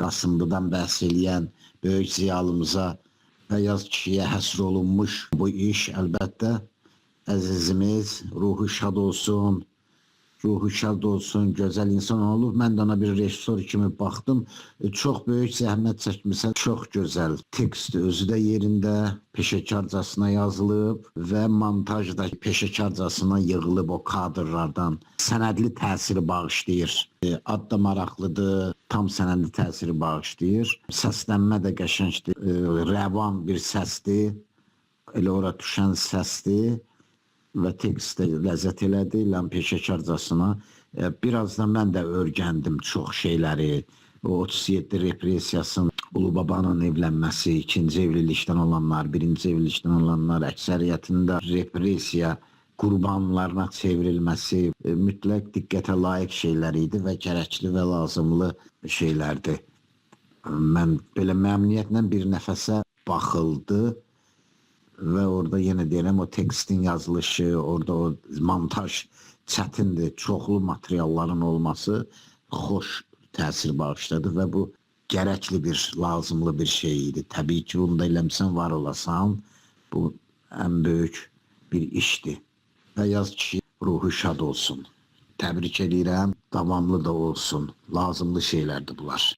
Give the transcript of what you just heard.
Qasımlıdan bəhs eləyən böyük ziyalımıza, Fəyyaz kişiyə həsr olunmuş bu iş əlbəttə əzizimiz ruhu şad olsun. Ruhu şad olsun, gözəl insan olub. Mən də ona bir rejissor kimi baxdım. Çox böyük zəhmət çəkmisən, çox gözəl. Tekst özü də yerində, peşəkarcasına yazılıb və montaj da peşəkarcasına yığılıb o kadrlardan. Sənədli təsiri bağışlayır. Ad da maraqlıdır, tam sənədli təsiri bağışlayır. Səslənmə də qəşəngdir, rəvan bir səsdir. Elə ora düşən səsdir və tekst də ləzzət elədi, ləm peşəkarcasına. Biraz da mən də öyrəndim çox şeyləri. O 37 repressiyasının, Ulubabanın evlənməsi, ikinci evlilikdən olanlar, birinci evlilikdən olanlar, əksəriyyətində repressiya qurbanlarına çevrilməsi mütləq diqqətə layiq şeylər idi və gərəkli və lazımlı şeylərdir. Mən belə məmnuniyyətlə bir nəfəsə baxıldı və orada yenə deyirəm o tekstin yazılışı, orada o montaj çətindir. Çoxlu materialların olması xoş təsir bağışladı və bu gərəkli bir, lazımlı bir şey idi. Təbii ki, bunu da eləmisən, var olasan. Bu ən böyük bir işdir. Fəyyaz kişi ruhu şad olsun. Təbrik eləyirəm, davamlı da olsun. Lazımlı şeylərdir bunlar.